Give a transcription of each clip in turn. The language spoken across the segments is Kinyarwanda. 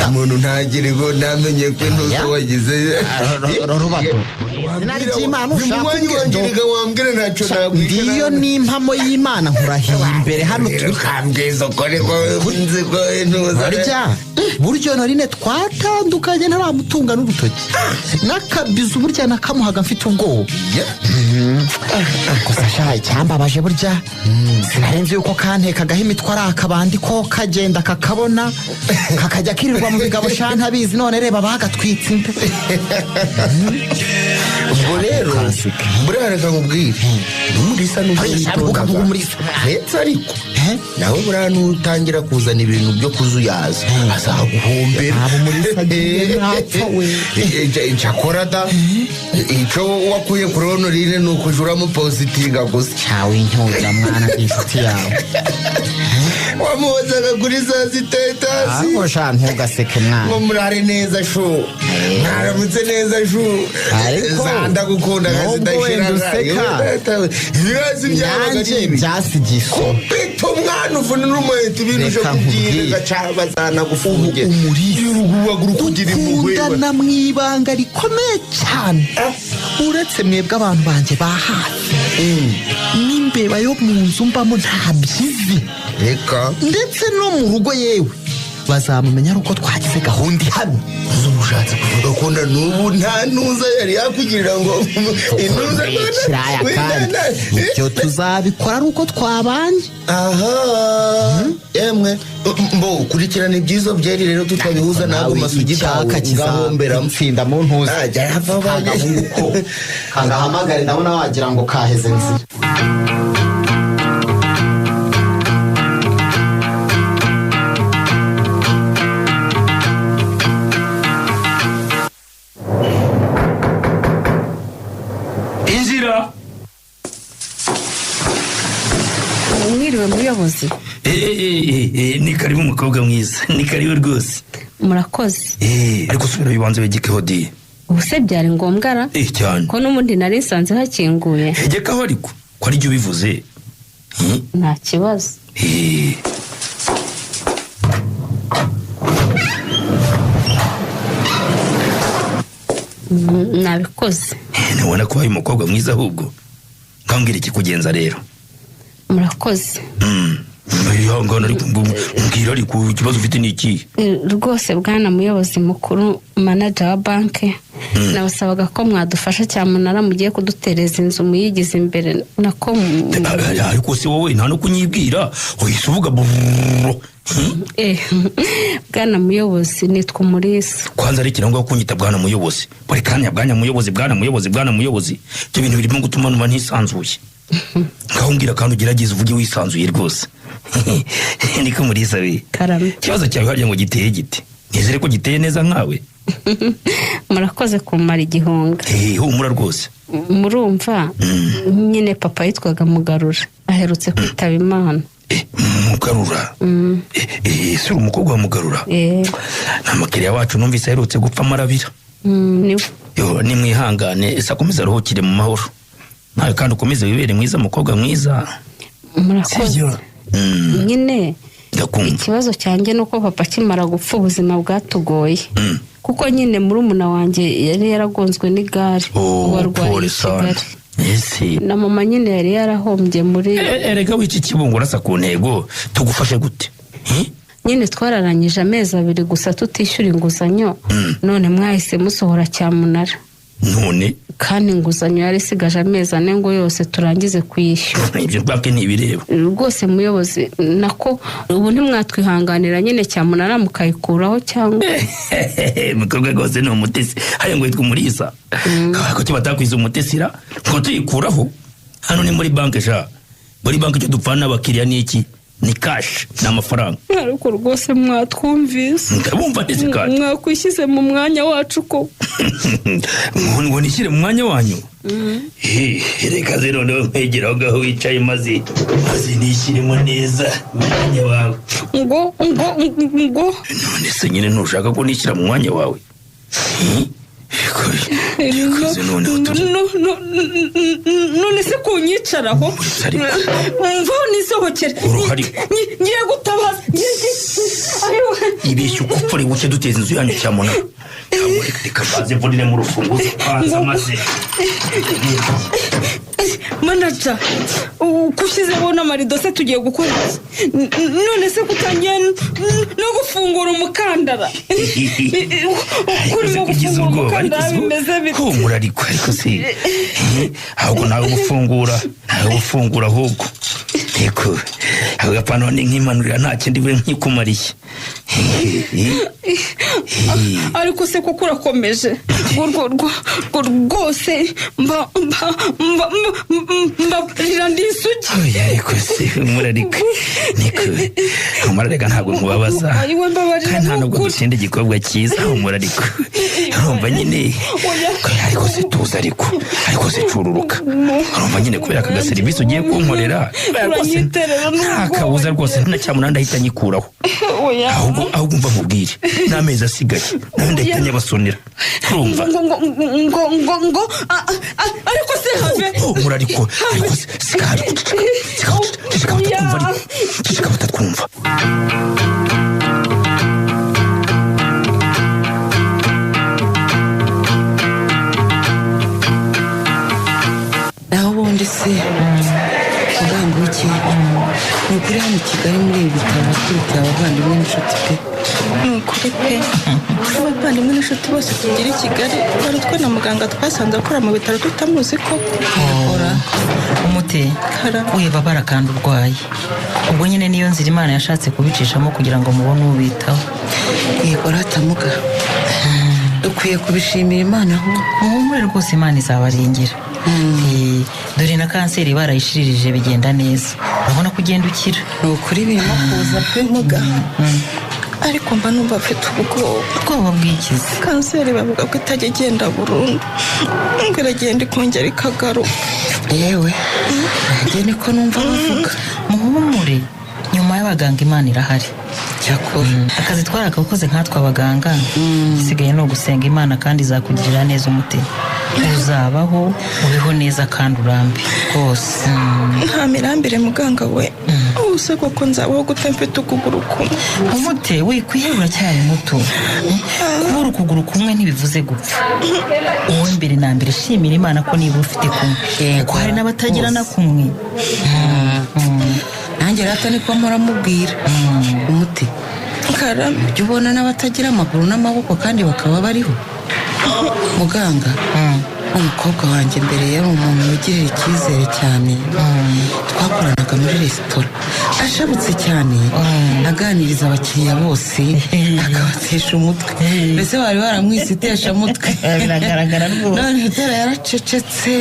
Umuntu ntagire ngo ntamenye ko intuzo wagize. Rubato, izina ry'Imana ushaka Umwanya wanjye reka wambwira, ntacyo nagwishyura. Ngiyo ni impamo y'Imana, nkurahiye imbere hano turi. Kambwiza ukore ko nzi ko intuzo. Burya buryo narine twatandukanye ntaramutunga n'urutoki n'akabizu, burya nakamuhaga mfite ubwoba. Gusa sha, icyambabaje burya sinarenze yuko kantekagaho imitwe ari akabandi ko kagenda kakabona kakajya kirirwa mu bigabo sha, ntabizi. None reba bagatwitse inda. Ubwo rero buriya reka nkubwire, n'umurisa n'ubwo Oya, sha, ukavuga umurisa. Ndetse ariko nawe buriya nutangira kuzana ibintu byo kuzuyaza azaguhombera. Ntabwo umurisa agiye ntapfa we. Cyakora da, icyo wakuye kuri Honorine ni ukuja uramupositinga gusa. Cyawe incyuza mwana, ndi inshuti yawe. Wamuhozaga kuri za status. Ahubwo sha, ntugaseke mwana. Ngo murare neza shu, mwaramutse neza shu. Ariko, Zandagukunda. nubwo wenda useka, Ibibazo byabaga nanjye ari ibi. byasigiye isomo. Kupita umwana uvuna n'umuheto, ibintu uje Reka kubwira nkubwire. bazanagufunge. Ubu umurisa Urugubaguruka ugira impuhwe. Dukundana mu ibanga rikomeye cyane, uretse mwebwe abantu banjye ba hafi, n'imbeba yo mu nzu mbamo ntabyizi. Reka. Ndetse no mu rugo yewe bazamumenya ari uko twagize gahunda ihamye. Ubu ushatse kuvuga ko na n'ubu nta ntuza yari yakugirira ngo intuza? Kiraya, kandi ibyo tuzabikora ari uko twabanye. Aha, emwe mbo kurikirana ibyizo byeri rero, tutabihuza ntabwo masugi kawe ngahomberamo. Kizatsinda mu ntuza. Ajya yava. Kagahungu ko kangahamagare, ndabona wagira ngo kaheze nzira. Injira. Mwiriwe muyobozi. Ni karibu umukobwa mwiza, ni karibu rwose. Murakoze. Ariko subira wibanze wegekaho di. Ubu se byari ngombwa ra? Cyane. Ko n'ubundi nari nsanze hakinguye. Hegekaho ariko ko ari byo ubivuze. Nta kibazo. Nabikoze. Ntubona ko ubaye umukobwa mwiza ahubwo? Nkambwira ikikugenza rero. Murakoze. Ihangane ariko mbwira, ariko ikibazo ufite ni ikihe? Rwose bwana muyobozi mukuru, manager wa banki, nabasabaga ko mwadufasha cyamunara mugiye kudutereza inzu muyigize imbere nako Ariko se wowe nta no kunyibwira uhise uvuga burro? Bwana muyobozi, nitwa Umurisa. Kwanza rekera ngaho kunyita bwana muyobozi buri kanya, bwana muyobozi, bwana muyobozi, bwana muyobozi. Ibyo bintu birimo gutuma numva ntisanzuye. Ngaho mbwira kandi ugerageze uvuge wisanzuye rwose. Niko Murisa we. Karame. Ikibazo cyawe harya ngo giteye gite? Nizere ko giteye neza nkawe. Murakoze kumara igihunga. Humura rwose. Murumva nyine, papa yitwaga Mugarura, aherutse kwitaba Imana. Mugarura? Si uri umukobwa wa Mugarura? Eh. Nta mukiriya wacu numvise aherutse gupfa amarabira. Niwe. Yo, nimwihangane, ese akomeze aruhukire mu mahoro. Nawe kandi ukomeze wibere mwiza, mukobwa mwiza. Murakoze. Sibyo? Nyine Ndakumva. ikibazo cyanjye ni uko papa akimara gupfa ubuzima bwatugoye, kuko nyine murumuna wanjye yari yaragonzwe n'igare, ubu Oh, arwariye pole i sana. Kigali. Ese Na mama nyine yari yarahombye muri Erega w'iki kibungo, urasa ku ntego, tugufashe gute? Nyine twararangije amezi 2 gusa tutishyura inguzanyo, none mwahise musohora cyamunara. None? Kandi inguzanyo yari isigaje amezi 4 ngo yose turangize kuyishyura. Ibyo banki ntibireba. Rwose muyobozi, nako ubu ntimwatwihanganira nyine cyamunara mukayikuraho cyangwa? Mukobwa rwose ni umutesi. Hariya ngo witwa Umurisa, kuki batakwiza umutesira ngo tuyikuraho? Hano ni muri banki sha, muri banki icyo dupfana n'abakiriya ni iki? Ni cash, ni amafaranga. Ariko rwose mwatwumvise. Ndabumva ndetse kandi Mwakwishyize mu mwanya wacu ko ngo nishyire mu mwanya wanyu. Reka ze noneho nkwegera aho ngaho wicaye, maze nishyiremo neza mu mwanya wawe. Ngo None se nyine ntushaka ko nishyira mu mwanya wawe? None se kunyicaraho mvaho nisohokere, ngiye gutabaza. Ibeshya uko upfa buke duteza inzu yanyu cyamunara. Reka mbanze mvunire mu rufunguzo kwanza maze. Manager, ushyizeho n'amarido se tugiye gukora iki? None se kutangiye no gufungura umukandara? Kurimo gufungura umukandara bimeze bite? Humura ariko se ahubwo nawe gufungura ahubwo yego agapantaro ni nk'impanurira nta kindi we nkikumariye. Ariko se kuko urakomeje rwose mba mba ndisugi. Ariko se humura ariko niko humura reka ntabwo nkubabaza kandi nta nubwo dushinda igikobwa cyiza. Humura ariko urumva nyine ariko se tuza ariko se cururuka urumva nyine kubera aka gaserivisi ugiye kunkorera nta kabuza rwose nta cyamunara ndahita nyikuraho. Ahubwo umva nkubwire n'amezi asigaye nayo ndahita nyabasonera urumva ngo ariko se have humura ariko ceceka batatwumva. Naho ubundi se uganguke ni ukuri hano i Kigali muri ibi bitaro twita abavandimwe n'inshuti pe. Ni ukuri pe, abavandimwe n'inshuti bose tugira i Kigali barutwa na muganga twasanze akora mu bitaro tutamuzi koko. Umute wibabara kandi urwaye, ubwo nyine niyo nzira Imana yashatse kubicishamo kugira ngo mubone ubitaho. Yego ratamuga, dukwiye kubishimira Imana ahubwo. Muhumure rwose Imana izabarengera. Dore na kanseri barayishiririje bigenda neza, urabona ko ugenda ukira. Ni ukuri birimo kuza pe muga. Ariko mba numva mfite ubwoba. Ubwoba bw'ikizi? Kanseri bavuga ko itajya igenda burundu, ngo iragenda ikongera ikagaruka. Yewe nanjye niko numva bavuga. Muhumure, nyuma y'abaganga Imana irahari. Cyakora akazi twarakakoze nkatwe abaganga, isigaye ni ugusenga Imana kandi izakugirira neza umutima. Uzabaho ubeho neza kandi urambe rwose. Nta mirambire muganga we, ubuse koko nzabaho gute mfite ukuguru kumwe? Umute wikwihebura uracyari muto, kubura ukuguru kumwe ntibivuze gupfa. Wowe mbere na mbere shimira Imana ko niba ufite kumwe, kuko hari n'abatagira na kumwe. Nanjye rata niko muramubwira umuti karame, ujya ubona n'abatagira amaguru n'amaboko kandi bakaba bariho. Muganga, umukobwa wanjye mbere yari umuntu wigirira icyizere cyane, twakoranaga muri resitora ashabutse cyane, aganiriza abakiriya bose akabatesha umutwe, mbese bari baramwise iteshamutwe. Biragaragara rwose. None itara yaracecetse,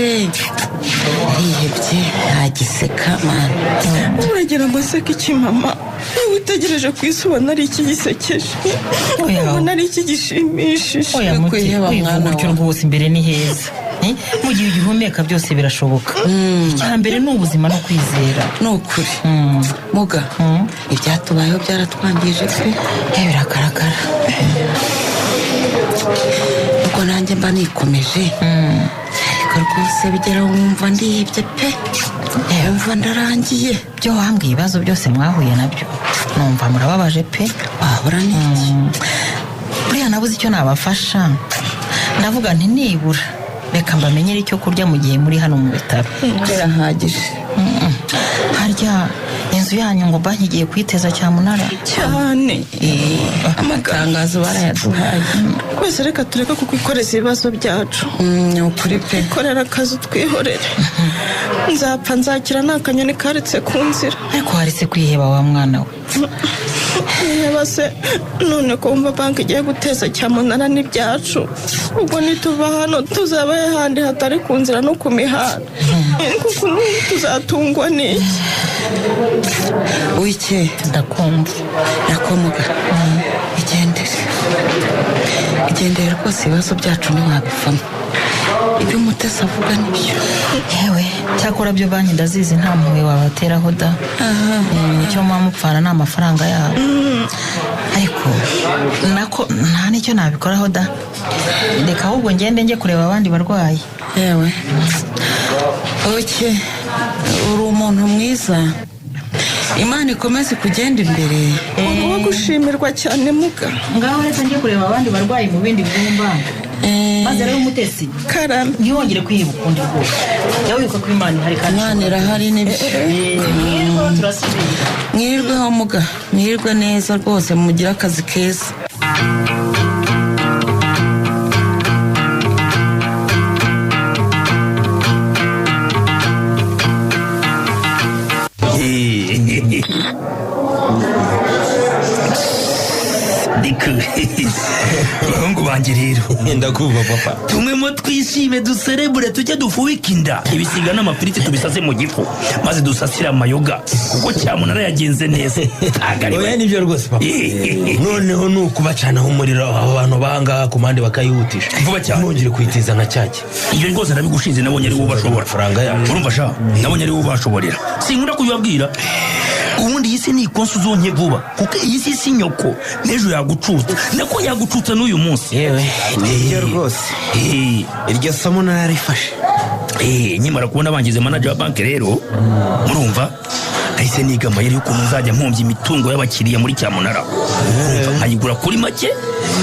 yarihebye, ntagiseka mana. Uragira ngo nseke iki mama? Niba utegereje ku isi ubona ari iki gisekeje, ubona ari iki gishimishije. Oya muti, wivuga utyo rwose, imbere ni heza. Mu gihe ugihumeka byose birashoboka. Icya mbere ni ubuzima no kwizera. Ni ukuri muga, ibyatubayeho byaratwangije pe. Biragaragara ubwo nanjye mba nikomeje, ariko rwose bigeraho wumva ndihebye pe, wumva ndarangiye. Byo wambwiye ibibazo byose mwahuye nabyo, numva murababaje pe. Wahora n'iki? Buriya nabuze icyo nabafasha, ndavuga nti nibura reka mbamenyere icyo kurya mu gihe muri hano mu bitaro. Birahagije. Harya inzu yanyu ngo banki igiye kuyiteza cyamunara cyane. Amatangazo barayaduhaye rwose. Reka tureke kukwikoreza ibibazo byacu. Ni ukuri pe. Korera akazi twihorere, nzapfa nzakira nta kanyoni karetse ku nzira. Ariko haretse kwiheba wa mwana we. Niba se none ko wumva banki igiye guteza cyamunara n'ibyacu, ubwo nituva hano tuzaba ahandi hatari ku nzira no ku mihanda, kuko tuzatungwa n'iki? Wike ndakumva. Nakomuga igendere, igendere rwose, ibibazo byacu ntiwabivamo. Ibyo Mutesi avuga nibyo. Yewe, cyakora byo banki ndazizi, nta mpuhwe wabateraho da. Icyo muba mupfana ni amafaranga yabo, ariko nako nta n'icyo nabikoraho da. Reka ahubwo ngende njye kureba abandi barwayi. Yewe, okay, uri umuntu mwiza, Imana ikomeze kugenda imbere. Uri uwo gushimirwa cyane muga. Ngaho reka njye kureba abandi barwayi mu bindi byumba. Maze rero Umutesi, Karame. ntiwongere kwiba ukundi rwose. Jya wibuka ko Imana ihari kandi Imana irahari, nibyo. Mwirwa, turasubira. Mwirweho muga, mwirwe neza rwose, mugire akazi keza. Diku, bahungu banjye rero, Ndakumva papa. Tumwemo twishime, duserebure, tujye dufubike inda, ibisiga n'amafiriti tubisase mu gifu, maze dusasire amayoga, kuko cyamunara yagenze neza. Ntabwo ari Oya, we. nibyo rwose papa. Noneho ni ukubacanaho umuriro abo bantu bangaha ku mpande bakayihutisha Vuba cyane. Ntongere kuyitiza nka cyake. Ibyo rwose ndabigushinze, nabonye ari wowe ubashobora. Amafaranga yacu. Urumva sha, nabonye ari wowe ubashoborera. Sinkunda kubibabwira. Ubundi iyi si ni ikonsi, uzonke vuba, kuko iyi si si nyoko, n'ejo yagucutsa, nako yagucutsa n'uyu munsi. Yewe, nibyo rwose. Iryo somo nararifashe. Nkimara kubona bangize manager wa banki rero, murumva, nahise niga amayeri y'ukuntu nzajya mpombya imitungo y'abakiriya muri cyamunara. Urumva, nkayigura kuri make,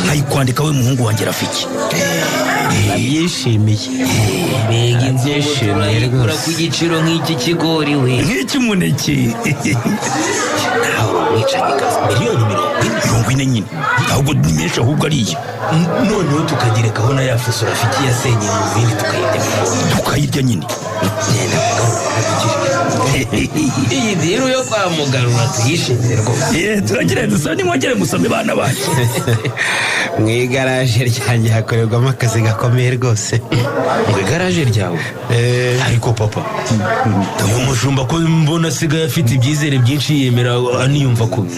nkayikwandika we muhungu wanjye Rafiki. Ndabyishimiye. Mbega inzu ngo Ndabyishimiye turayigura rwose. ku giciro nk'iki kigori we! Nk'icy'umuneke. Nawe uri umwicanyi kazi, miliyoni 40. 40 nyine, ahubwo ni menshi, ahubwo ariya. Noneho tukagerekaho na ya fuso Rafiki yasenyeye mu zindi, tukayirya. Tukayirya nyine. Genda Mugarura waradukijije. Iyi deal yo kwa Mugarura tuyishimire rwose. Turagire dusaba nimwongere musome, bana banjye. Mu igaraje ryanjye hakorerwamo akazi gakomeye rwose. Ngo igaraje ryawe? Ariko papa, uyu mushumba ko mbona asigaye afite ibyizere byinshi, yemera aniyumva kubi,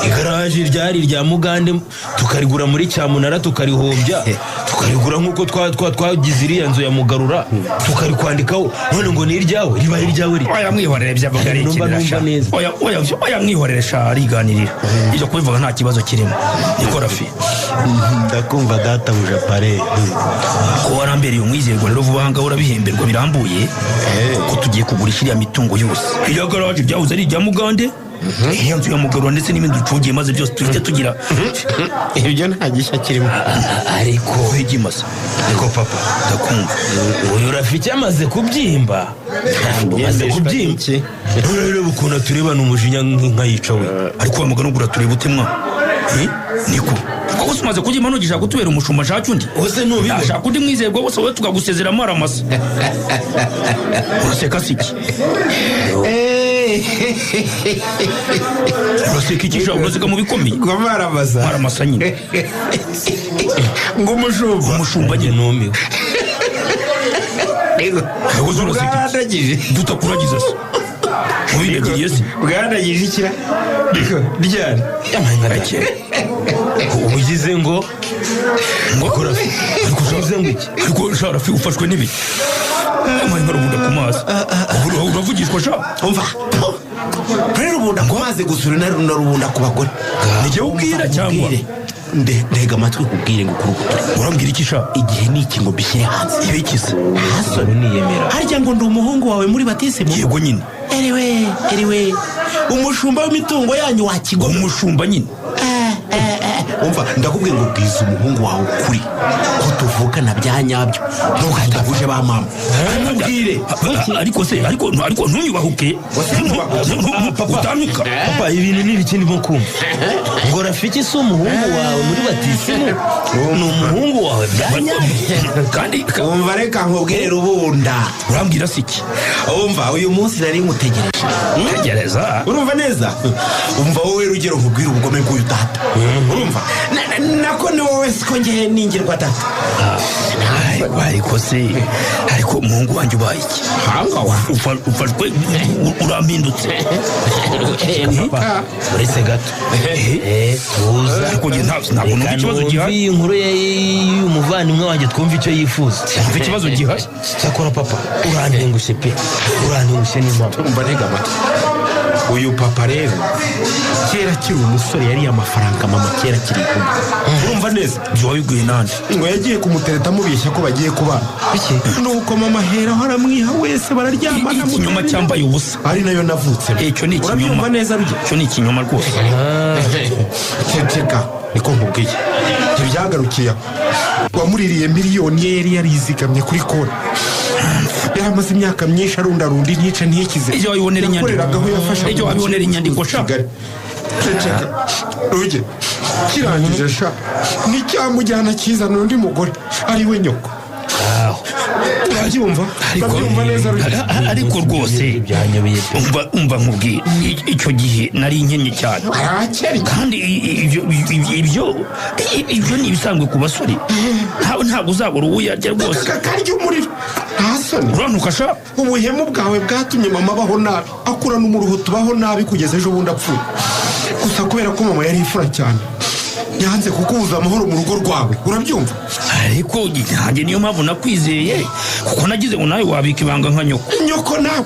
igaraje ryari irya Mugande, tukarigura muri cyamunara, tukarihombya, tukarigura nk'uko twagize iriya nzu ya Mugarura, tukarikwandikaho, none ngo ni iryawe, ribaye iryawe Oya, mwihorere, byavuga ari Numva ikinira numva sha. neza. Oya, oya, oya, mwihorere sha, ariganirira. Ibyo kubivuga nta kibazo kirimo. Niko Rafi? Ndakumva databuja pare. Ko warambereye umwizerwa rero, vuba ahangaha urabihemberwa birambuye, ko tugiye kugurisha iriya mitungo yose, iriya garaje ryahoze ari irya Mugande, iriya nzu ya Mugarura, ndetse n'ibindi ducungiye, maze byose tuhite tugira. Ibyo nta gishya kirimo. Ariko Higimasa. Ariko papa, Ndakumva. Uyu Rafiki amaze kubyimba, amaze kubyimba. None reba ukuntu aturebana umujinya nk'inka yica we. Ariko wa mugani uratureba ute mwa? Niko kuko se umaze kubyimba, ntugishaka kutubera umushumba, ashaka undi. Ese ntubibona? Ashaka undi mwizerwa bose, wowe tukagusezeramo aramasa. Uraseka si iki? Uraseka iki sha? Uraseka mu bikomeye. Ngo maramasa? Aramasa nyine. Ngo umushumba? Umushumba nyine. Numiwe. Ntabwo uzi, uraseka iki? Bwarandagije. Tutakuragiza se mubindagiriye se? Bwarandagije ikira ryari? Ugize ngo Ngo ariko ugize ngo iki? Ariko sha Rafi, ufashwe n'ibiki? Amaye nka rubunda ku mazi. Ubu uravugishwa sha. Umva rero, rubunda ku mazi gusura na rubunda ku bagore. Ni jyewe ubwira cyangwa? Ntega amatwi nkubwire ngo ukuruguture. Urambwira iki sha? Igihe ni iki ngo mbishyire hanze. Ibikize? Hasoni. Niyemera. Harya ngo ndi umuhungu wawe muri batisimu? Yego nyine. Eriwe, eriwe, umushumba w'imitungo yanyu wakigoma. Umushumba nyine. Umva, ndakubwiye ngo bwiza umuhungu wawe ukuri ko tuvukana bya nyabyo, ntukatavuje ba mama, mubwire. Ariko se, ariko ntunyubahuke, utantuka. Papa, ibintu ni ibiki ndimo kumva? Ngo Rafiki si umuhungu wawe muri batisimu, ni umuhungu wawe bya nyabyo? Kandi Umva, reka nkubwire rubunda. Urambwira si iki? Umva, uyu munsi nari nkutegereje. Tegereza. Urumva neza? Umva wowe Rugero, nkubwire ubugome bw'uyu data, urumva? Nako ni wowe, siko ngewe ningirwa data. Ariko se, ariko umuhungu wanjye ubaye iki? Ufashwe urampindutse. Papa, uretse gato. Tuza. Ariko njye ntabwo numva Reka ikibazo numve gihari. iyi nkuru y'uyu muvandimwe wanjye, twumve icyo yifuza. Numva ikibazo gihari. Cyakora papa, urantengushye pe, urantengushye n'impamvu. Umva, ntega amatwi. Uyu papa rero, kera akiri umusore yariye amafaranga mama kera akiri inkumi, urumva neza? Ibyo wabibwiye nande? Ngo yagiye kumutereta amubeshya ko bagiye kubana, nuko mama aheraho aramwiha wese, bararyamana. Ikinyoma cyambaye ubusa. Ari nayo navutse. Icyo ni ikinyoma. Urabyumva neza, Ruge? Icyo ni ikinyoma rwose. Ceceka, niko nkubwiye. Ntibyagarukiye aho, wamuririye miliyoni ye yari yarizigamye kuri konti, yari amaze imyaka myinshi arundarunda intica ntikize. Ibyo wabibonera inyandiko. Yakoreragaho yafashe Ibyo wabibonera inyandiko sha. Kigali. Ceceka, Ruge. Kirangije sha, nticyamujyana kizana undi mugore ari we nyoko. Urabyumva? Urabyumva neza, Ruge? Ariko rwose Byanyobeye pe. Umva nkubwire, icyo gihe nari nkennye cyane. Arakeri. Kandi ibyo ni ibisanzwe ku basore. Ntabwo uzabura uwo uyarya rwose. Karya umuriro, nta soni. Urantuka sha. Ubuhemu bwawe bwatumye mama abaho nabi, akurana umuruho, tubaho nabi kugeza ejo bundi apfuye. Gusa kubera ko mama yari imfura cyane, yanze kukubuza amahoro mu rugo rwawe, urabyumva? Ariko nanjye niyo mpamvu nakwizeye, kuko nagize ngo nawe wabika ibanga nka nyoko. Nyoko nawe.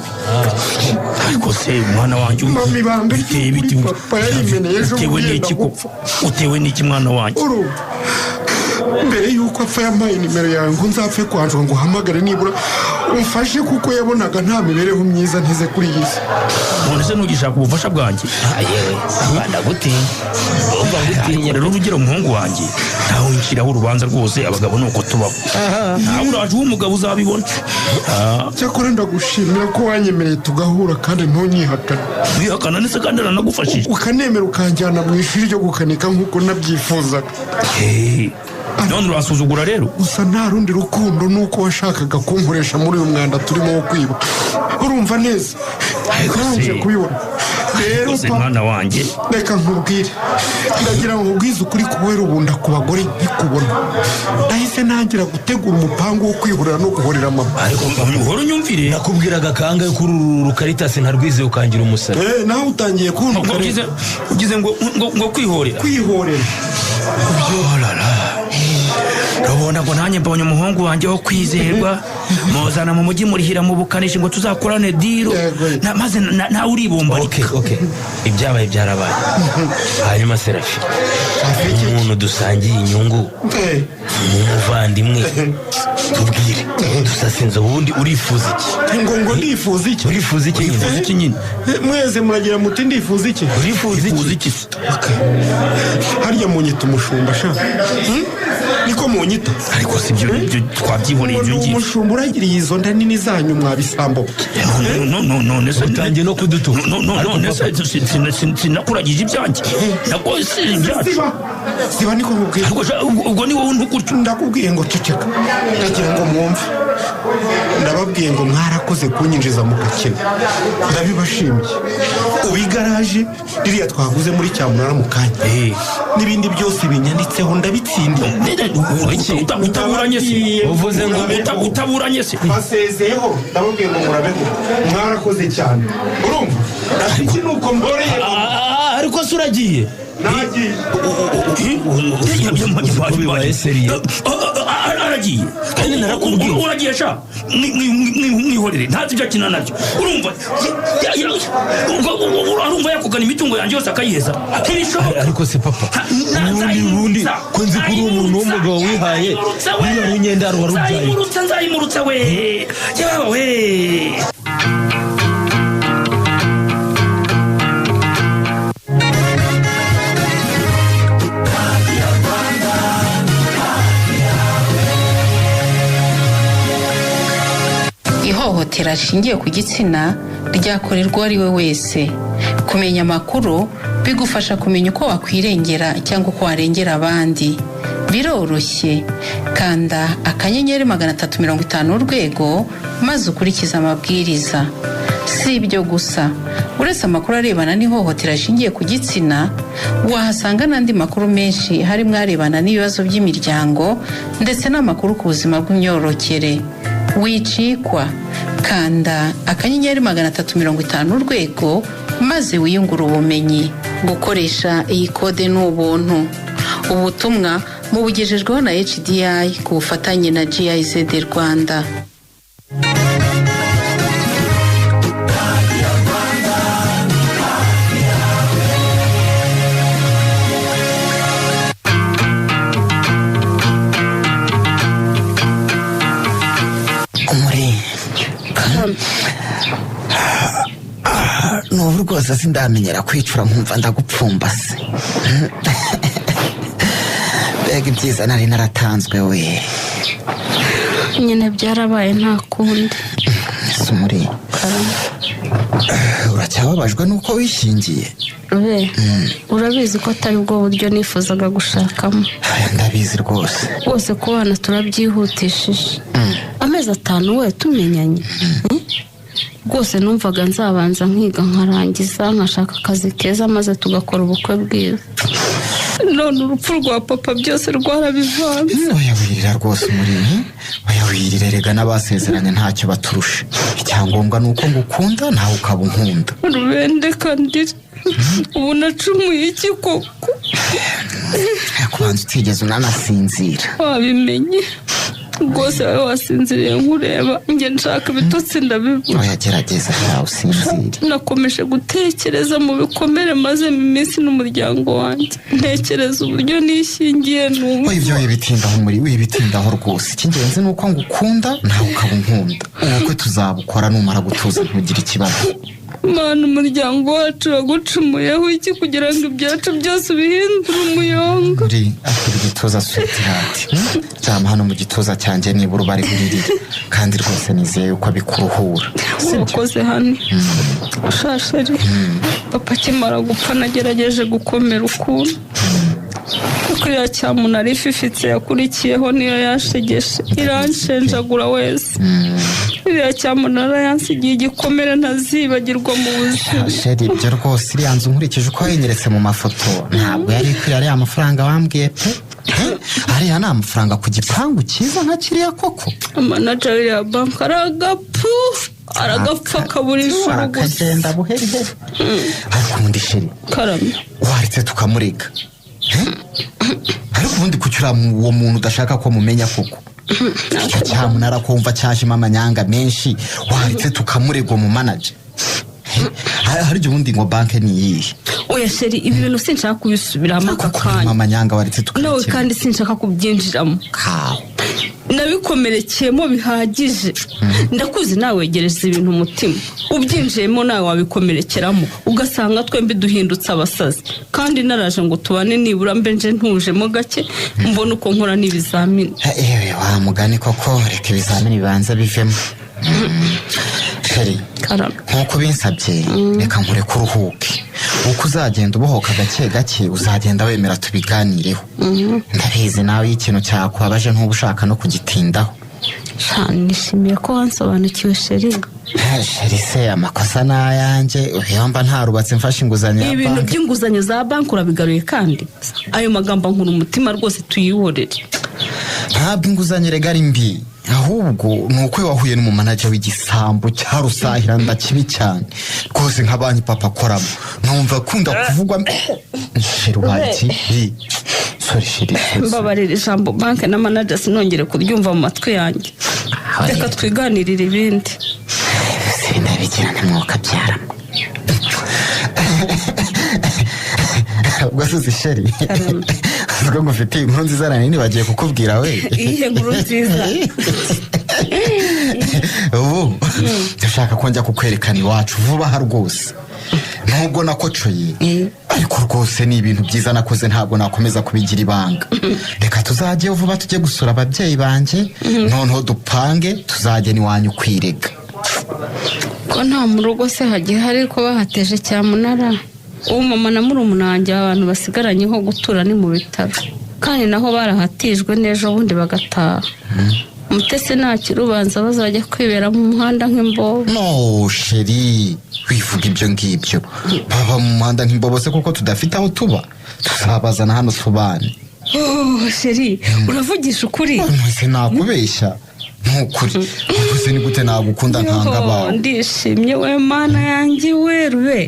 Ariko se mwana wanjye, Mama, ibanga biteye ry'ukuri biti papa yarimeneye ejo utewe bundi n'iki yenda koko? gupfa. Utewe n'iki, mwana wanjye? Urumva, mbere y'uko apfa yampaye nimero yawe ngo nzapfe kwanjwa ngo uhamagare nibura umfashe, kuko yabonaga nta mibereho myiza nteze kuri iyi si. None se ntugishaka ubufasha bwanjye? Yewe papa, ndagutinya, urumva ngutinya. Ariko rero urugero, umuhungu wanjye, ntawe nshyiraho urubanza rwose. Abagabo ni uko tubaho. Nawe uraje uw'umugabo uzabibona. Cyakora ndagushimira ko wanyemereye tugahura kandi ntunyihakane. Wihakana ndetse kandi aranagufashije. Ukanemera ukanjyana mu ishuri ryo gukanika nk'uko nabyifuzaga. Hey, none uransuzugura rero. Gusa nta rundi rukundo nuko washakaga kunkoresha muri uyu mwanda turimo wo kwiba, urumva neza? Ariko se- Nanje kubibona rero. Ariko se Papa, mwana wanjye. Reka nkubwire, ndagira ngo nkubwize ukuri. Kubera ubunda ku bagore nkikubona, nahise ntangira gutegura umupangu wo kwihorera no guhorera mama. Ariko uhora unyumvire. Nakubwiraga kangahe kuri uru rukaritasi ntarwizeye, ukangira umusare. Eh, nawe utangiye Ngo kuntuka rero. ugize ngo kwihorera? Kwihorera. Oh la la. Urabona ngo nanjye mbonye umuhungu wanjye wo kwizerwa, muzana mu mujyi, murihira mu bukanishi ngo tuzakorane deal. Yego. Maze nawe uribumbarika. Okay, ibyabaye byarabaye. Hanyuma Serafi, umuntu dusangiye inyungu, Eh, umuvandimwe, tubwire dusasinze, ubundi urifuza iki? ngo ndifuza iki? Urifuza iki nyine? Urifuza iki nyine? Eh, mwese muragira muti ndifuza iki? Urifuza Urifuza iki? iki se? Harya munyita umushumba sha? Niko munyita? Ariko si ibyo twabyihoreye. Ngo Ibyo ni ngibyo. umushumba uragiriye izo nda nini zanyu mwabisambo. None se Utangiye no kudutuka. No, Ariko none se papa, sinakuragije ibyanjye, nako si ibyacu. Ziba, ziba, niko nkubwiye. Ariko sha, ubwo ni wowe untuka. Ndakubwiye ngo ceceka. Ndagira ngo mwumve, ndababwiye ngo mwarakoze kunyinjiza mu gakino, ndabibashimiye. Ubu igaraje ririya twaguze muri cyamunara mu kanya n'ibindi byose binyanditseho ndabitsindiye. Utaburanye se? Uvuze ngo Utaburanye se? Basezeyeho, ndababwiye ngo murabeho, mwarakoze cyane. Urumva rafiki, ni uko mboreye. Ah, ariko se uragiye? Nagiye. Uzi ko bibaye sérieux? Aragiye. Kandi narakubwiye. Uragiye sha. Mwihorere, ntazi ibyo akina nabyo. Urumva arumva yakugana imitungo yanjye yose akayiheza, ntibishoboka. Ariko se papa, ubundi ko nzi ko uri umuntu w'umugabo wihaye, buriya runyendaro warubyaye? Nzayimurutsa, nzayimurutsa we, yaba we. Ihohotera rishingiye ku gitsina ryakorerwa uwo ari we wese. Kumenya amakuru bigufasha kumenya uko wakwirengera cyangwa uko warengera abandi. Biroroshye, kanda *350# maze ukurikize amabwiriza. Si ibyo gusa, uretse amakuru arebana n'ihohotera rishingiye ku gitsina, wahasanga n'andi makuru menshi, harimo arebana n'ibibazo by'imiryango ndetse n'amakuru ku buzima bw'imyororokere. Wicikwa, kanda *350 urwego maze wiyungure ubumenyi. Gukoresha iyi kode ni ubuntu. Ubutumwa mubugejejweho na HDI ku bufatanye na GIZ Rwanda. Umuri, nubu rwose sindamenyera kwicura nkumva ndagupfumbase. Mbega ibyiza nari naratanzwe we! Nyine byarabaye, nta kundi. Ese umuri, uracyababajwe nuko wishingiye? Rube, urabizi ko atari bwo buryo nifuzaga gushakamo. Aya, ndabizi rwose. Rwose kubana turabyihutishije, amezi 5 we tumenyanye. Rwose numvaga nzabanza nkiga nkarangiza, nkashaka akazi keza, maze tugakora ubukwe bwiza. None urupfu rwa papa byose rwarabivanze. Oya, wirira rwose umuri, oya wirire. Rega n'abasezeranye ntacyo baturusha. Icyangombwa ni uko ngukunda nawe ukaba unkunda. Rubende kandire, ubu nacumuye iki koko? Kubanza utigeze unanasinzira. Wabimenye rwose, wowe wasinziriye nkureba, njye nshaka ibitotsi ndabibura. Oya, gerageza nawe usinzire. Nakomeje gutekereza mu bikomere maze mu minsi n'umuryango wanjye, ntekereza uburyo nishingiye numva. Oya, ibyo wibitindaho muri, wibitindaho rwose. Icy'ingenzi ni uko ngukunda nawe ukaba unkunda. Ubukwe tuzabukora numara gutuza, ntugire ikibazo. Mana, umuryango wacu wagucumuyeho iki kugira ngo ibyacu byose ubihindure umuyonga? Uri akira igituza, sweetheart. Ryama hano mu gituza cyanjye, nibura uba ari buririre, kandi rwose nizeye yuko bikuruhura. Urakoze hano shasheri. Papa akimara gupfa nagerageje gukomera ukuntu, kuko iriya cyamunara ififitse yakurikiyeho niyo yashegeshe iranshenjagura wese. Iriya cyamunara yansigiye igikomere ntazibagirwa mu buzima. Sheri, ibyo rwose, iriya nzu nkurikije uko wayinyeretse mu mafoto ntabwo yari ikwiriye ariya mafaranga wambwiye pe. Ariya ni amafaranga ku gipangu cyiza nka kiriya koko? Manager w'iriya banki aragapfu, aragapfa akabura ijuru gusa. Arakagenda buheriheri. Ariko ubundi sheri, Karame. waretse tukamurega? Ariko ubundi kuki uriya uwo muntu udashaka ko mumenya koko? Icyo cyamunara kumva cyajemo amanyanga menshi, waretse tukamurega mu manager? Harya ubundi ngo banki ni iyihe? Oya sheri, ibi bintu sinshaka kubisubiramo aka kanya. Amanyanga, waretse Nawe tukabikemura. kandi sinshaka kubyinjiramo. Kawe. Nabikomerekeyemo bihagije. Ndakuzi nawe wegereza ibintu umutima, ubyinjiyemo nawe wabikomerekeramo, ugasanga twembi duhindutse abasazi. Kandi naraje ngo tubane, nibura mbe nje ntujemo gake, mbone uko nkora n'ibizamini. Ewe wa mugani koko, reka ibizamini bibanza bivemo. Sheri, Karame. nk'uko binsabye, reka nkureke uruhuke. Uko uzagenda ubohoka gake gake, uzagenda wemera tubiganireho. Ndabizi nawe iyo ikintu cyakubabaje ntuba ushaka no kugitindaho. Sha, nishimiye ko wansobanukiwe sheri. Sheri se, amakosa ni ayanjye, iyo mba ntarubatse mfashe inguzanyo ya Ibintu banki. by'inguzanyo za banki urabigaruye kandi ayo magambo ankura umutima rwose, tuyihorere. Ntabwo inguzanyo erega ari mbi, ahubwo ni uko wahuye n'umumanager w'igisambo cya rusahira ndakibi cyane rwose, nka banki papa akoramo numva akunda kuvugwa. Sheri, ubaye iki? Sorry sheri, sorry, sorry. Mbabarira, ijambo banki na manager sinongere kuryumva mu matwi yanjye. Reka twiganirire ibindi. Sindabigira ntimwuka byaramo. Ubwo suzi sheri, ubwo ngufitiye inkuru nziza nari nibagiye kukubwira we. Iyihe nkuru nziza? Ubu ndashaka ko njya kukwerekana iwacu vuba aha rwose. Nubwo nakocoye, ariko rwose ni ibintu byiza nakoze, ntabwo nakomeza kubigira ibanga. Reka tuzajyeyo vuba, tujye gusura ababyeyi banjye, noneho dupange tuzajye n'iwanyu kwirega. Ko nta mu rugo se hagiye ko bahateje cyamunara? Ubu mama na murumuna wanjye abantu basigaranye ho gutura ni mu bitaro, kandi naho barahatijwe n'ejo bundi bagataha. Mutesi ntakirubanza bazajya kwibera mu muhanda nk'imbobo. No chérie, wivuga ibyo ngibyo. Baba mu muhanda nk'imbobo se kuko tudafite aho tuba? Tuzabazana hano tubane. Oh chérie, uravugisha ukuri? Mwese nakubeshya nukuri. Ubuse ni gute nagukunda nkanga abawe? Ndishimye we mana yanjye we rube.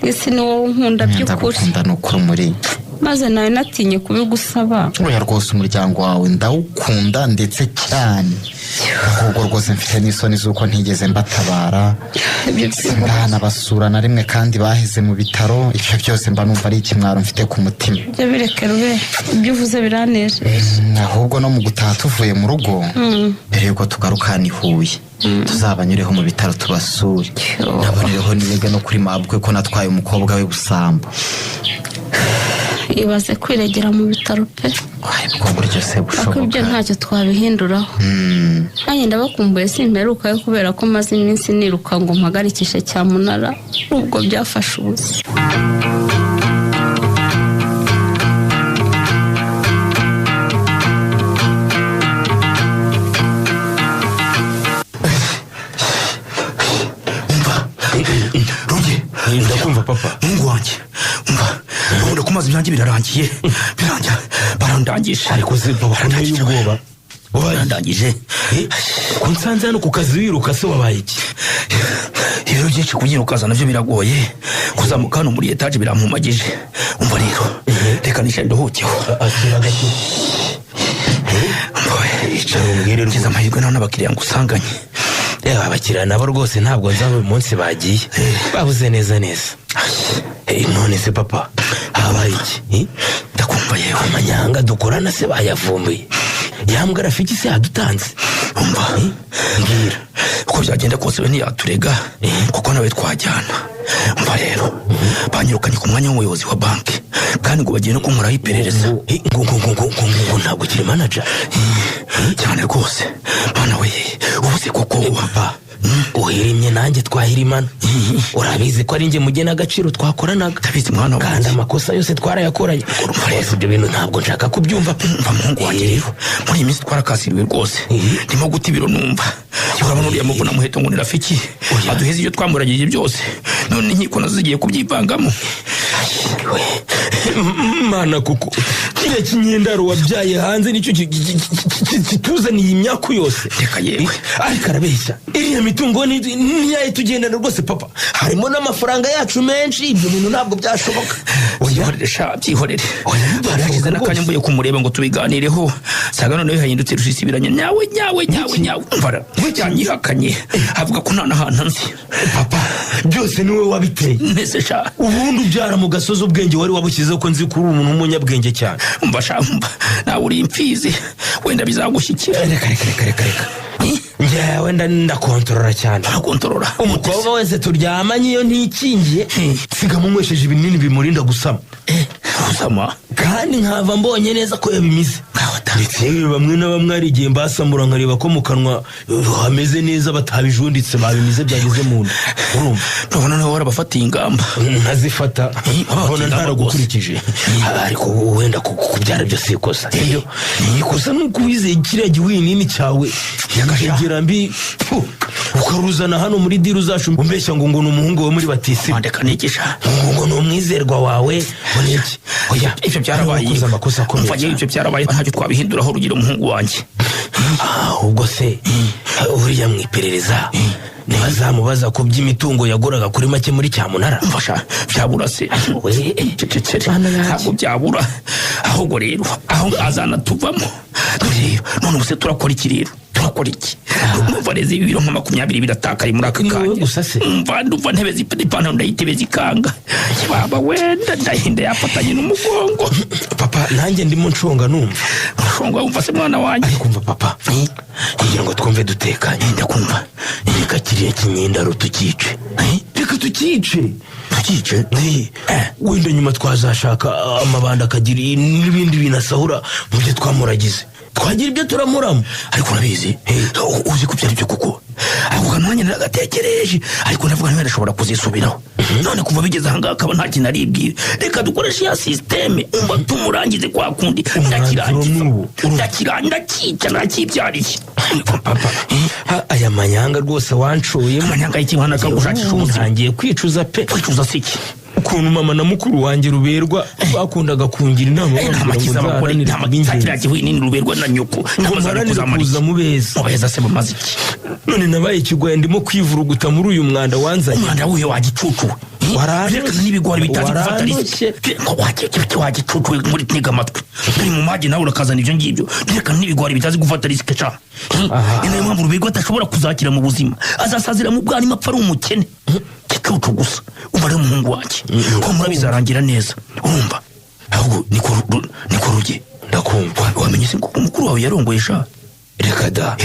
Ese ni wowe unkunda by'ukuri? Ndagukunda nukuri muri. Maze nawe natinye kubigusaba. Oya rwose umuryango wawe ndawukunda ndetse cyane. Ahubwo rwose mfite n'isoni z'uko ntigeze mbatabara. Ndanabasura na rimwe kandi baheze mu bitaro. Ibyo byose mba numva ari ikimwaro mfite ku mutima. Ibyo bireke rube, ibyo uvuze biranejeje. Ahubwo no mu gutaha tuvuye mu rugo, mbere yuko tugaruka hano i Huye, tuzabanyureho mu bitaro tubasure. Nabonereho nirege no kuri mabukwe ko natwaye umukobwa we busambo. Ibaze kwiregera mu bitaro pe. Ubwo buryo se bushoboka? Ariko ibyo ntacyo twabihinduraho. Nanjye ndabakumbuye simperukayo kubera ko maze iminsi niruka ngo mpagarikishe cyamunara, ubwo byafashe ubusa. Ruge, ndakumva papa. Mungu wanjye, umva ubundi ku mazi byanjye birarangiye, birangira barandangije. Ariko se papa ko nteye ubwoba? Barandangije. Ko nsanze hano ku kazi wiruka se wabaye iki? Ibiro byinshi kubyirukaza nabyo biragoye, kuzamuka hano muri etaje birampumagije. Umva rero, reka nicare nduhukeho. Akira gato. Icara umbwire. Ngize amahirwe nta n'abakiriya ngusanganye. Reba abakiriya nabo rwose ntabwo nzi aho uyu munsi bagiye, babuze neza neza. None se papa habaye iki? Ndakumva yewe. Amanyanga dukorana se bayavumbuye? Yambwa Rafiki se yadutanze? Umva mbwira. Uko byagenda kose we ntiyaturega kuko nawe twajyana. Umva rero, banyirukanye ku mwanya w'umuyobozi wa banki kandi ngo bagiye no kunkoraho iperereza. Ngo ngo ngo ngo ngo ngo ntabwo ukiri manager? Cyane rwose mana we, ubu se koko papa uhirimye nanjye twahirimana. Urabizi ko ari njye mugena agaciro twakoranaga. Ndabizi mwana wanjye. Kandi amakosa yose twarayakoranye. Rwose ibyo bintu ntabwo nshaka kubyumva pe. Umva muhungu wanjye rero, muri iyi minsi twarakasiriwe rwose. Ndimo guta ibiro numva. Urabona uriya muvuna muheto ngo ni Rafiki aduheze ibyo twamuragije byose, none inkiko nazo zigiye kubyivangamo. Mana kuko kiriya kinyendaro wabyaye hanze nicyo kituzaniye imyaku yose. Reka yewe. Ariko arabeshya, iriya mitungo niyayo tugendana rwose papa, harimo n'amafaranga yacu menshi. Ibyo bintu ntabwo byashoboka. Byihorere sha, byihorere. Hashize n'akanya mvuye kumureba ngo tubiganireho, nsanga noneho yahindutse rusisibiranye nyawe nyawe nyawe nyawe. Mvara yanyihakanye avuga ko nta n'ahantu nzi. Papa byose niwe wabiteye. Mbese sha, ubundi ubyara mu gasozi ubwenge wari wabushyizeho ko nzi ko uri umuntu w'umunyabwenge cyane. Umva sha, umva nawe uri imfizi wenda bizagushyikira. Reka reka reka reka reka, njyewe ndakontorora cyane. Urakontorora? Umukobwa wese turyamanye iyo ntikingiye nsiga munywesheje ibinini bimurinda gusama. Gusama? Kandi nkava mbonye neza ko yabimize. Ndetse yewe bamwe na bamwe hari igihe mbasamura nkareba ko mu kanwa hameze neza, batabijunditse babimize byageze mu nda. Urumva? Urabona nawe warabafatiye ingamba. Ntazifata ubona ntaragukurikije. Ariko wenda kubyara byo si ikosa, sibyo? Ikosa ni uko wizeye kiriya giwinini cyawe nyakagera mbi ukaruzana hano muri diru zacu umbeshya ngo ngo ni umuhungu we muri batisimu. Ndeka nigisha. Ngo ni umwizerwa wawe ngo ni iki? Oya, ibyo byarabaye. Wakoze amakosa akomeye Umva yewe, ibyo byarabaye ntacyo twabihinduraho urugero umuhungu wanjye. Ahubwo se uriya mu iperereza ntibazamubaza ku by'imitungo yaguraga kuri make muri cyamunara? Mfasha byabura se, cecekere ntabwo byabura. Ahubwo rero aho azanatuvamo. Rero none ubu se turakora iki rero? Turakora iki? Numva rero ibiro nka 20 biratakaye muri aka kanya. Gusa se Umva ndumva ntebe ipantaro ndayitebe zikanga. Baba wenda ndahinda yafatanye n'umugongo. Papa nanjye ndimo nshonga numva. Nshonga wumva se mwana wanjye? Ariko umva papa, kugira ngo twumve dutekanye, ndakumva. Reka kiriya kinyendaro tukice. Reka tukice. Tukice? Wenda nyuma twazashaka amabanda akagira n'ibindi bintu asahura mu byo twamuragize. Twagira ibyo turamuramo. Ariko urabizi, uzi ko byari byo kuko ako kantu nanjye naragatekereje, ariko ndavuga niba ndashobora kuzisubiraho. None kuva bigeze ahangaha akaba nta kintu aribwira, reka dukoreshe ya sisiteme, umva tumurangize kwa kundi. Ndakirangiza, ndakica, ndakibyariye. Papa, aya manyanga rwose wancoyemo. Amanyanga y'ikibana akagushakisha ubuzima. Ntangiye kwicuza pe. Kwicuza si iki? Ukuntu mama na mukuru wanjye Ruberwa bakundaga kungira inama, Nta bambwira makiza ngo bakora nzaharanire nta kuba makiza, ingenzi. kiriya gihwi nini Ruberwa na nyoko. Ngo Nta mparanire kuzamara kuza iki? mu beza. Mu beza se bamaze iki? None nabaye ikigwaya, ndimo kwivuruguta muri uyu mwanda wanzanye. Umwanda wuhe wagicucu? Warantoshye. Berekana n'ibigori bitazi gufata Warantoshye. risike. Wagicucu muri ntega amatwi, turi mu mage nawe urakazana ibyo ngibyo. Berekana n'ibigori bitazi gufata risike ca. Ni nayo mpamvu Ruberwa adashobora kuzakira mu buzima, azasazira mu bwarimu apfa ari umukene. Gicucu gusa. Umva rero umuhungu wanjye, humura bizarangira neza, urumva? Ahubwo niko ruge. Ndakumva. Wamenye se ngo umukuru wawe yarongoye sha? Reka da.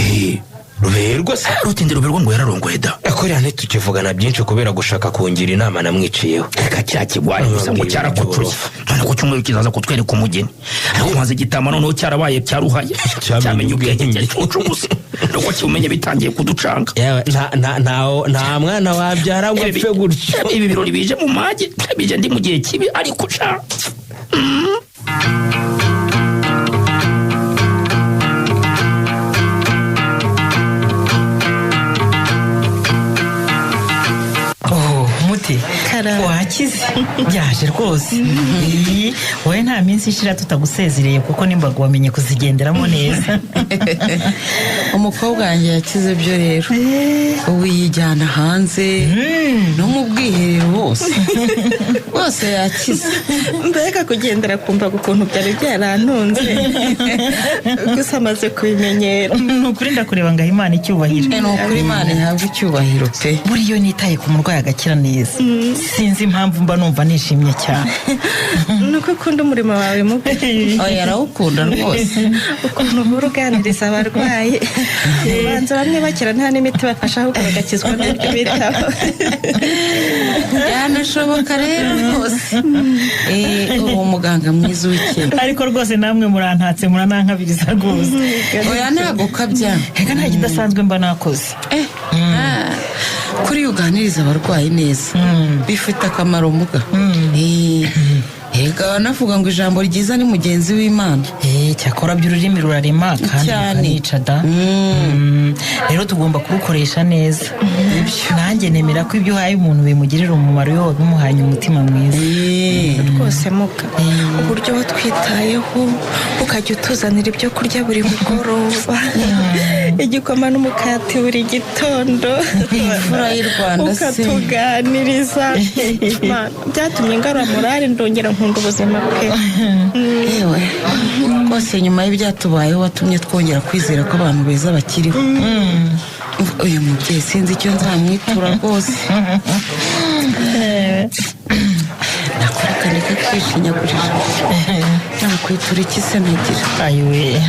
Ruberwa se? Rutinde Ruberwa ngo yararongoye da. Akorera ntitukivugana byinshi kubera gushaka kungira inama namwiciyeho. Reka kiriya kigwaye gusa ngo Mbwira. Cyarakocoye, none ku cyumweru kizaza kutwereka umugeni, ariko maze gitama noneho cyarabaye cyaruhaye. Cyamenye Cyamenye ubwenge. ubwenge. Gicucu gusa, nuko kibumenye bitangiye kuducanga. Yewe, nta mwana wabyara ngo apfe gutyo. Ibi birori bije mu mage, bije ndi mu gihe kibi, ariko sha. Oh, muti wakize byaje rwose. Iyi, wowe nta minsi ishira tutagusezereye kuko n'imbago wamenye kuzigenderamo neza. Umukobwa wanjye yakize byo rero, ubu yijyana hanze no mu bwiherero hose hose yakize. Mbega kugendera ku mbago ukuntu byari byarantunze, gusa amaze kubimenyera. Ni ukuri ndakureba ngaha Imana icyubahiro. Ni ukuri Imana ihabwa icyubahiro pe. Buriya iyo nitaye ku murwayi agakira neza, sinzi impamvu mba numva nishimye cyane. Ni uko ukunda umurimo wawe mubi. Oya, arawukunda rwose. Ukuntu uhora uganiriza abarwayi, ubanza bamwe bakira nta n'imiti bafasha, ahubwo bagakizwa n'uburyo bitaho. Byanashoboka rero rwose. Uwo muganga mwiza w'ikenda. Ariko rwose namwe murantatse, muranankabiriza rwose. Oya, ntabwo ukabya. Reka, nta kidasanzwe mba nakoze. Kuri uganiriza abarwayi neza bifite akamaro muga. Erega banavuga ngo ijambo ryiza ni mugenzi w'Imana. Cyakora by'ururimi rurarema kandi Cyane. rukanica da. Rero tugomba kurukoresha neza. Nanjye nemera ko ibyo uhaye umuntu bimugirira umumaro iyo wabimuhanye umutima mwiza. Rwose muga, uburyo watwitayeho ukajya utuzanira ibyo kurya buri mugoroba, igikoma n'umukati buri gitondo, Imfura y'u Rwanda se. ukatuganiriza. Mana, byatumye ngarura morale, ndongera nkunda ubuzima pe. Yewe rwose, nyuma y'ibyatubayeho watumye twongera kwizera ko abantu beza bakiriho. Uyu mubyeyi sinzi icyo nzamwitura rwose, nakora akandika kwishinyagurira. Nakwitura iki se nagira? Ayiwe.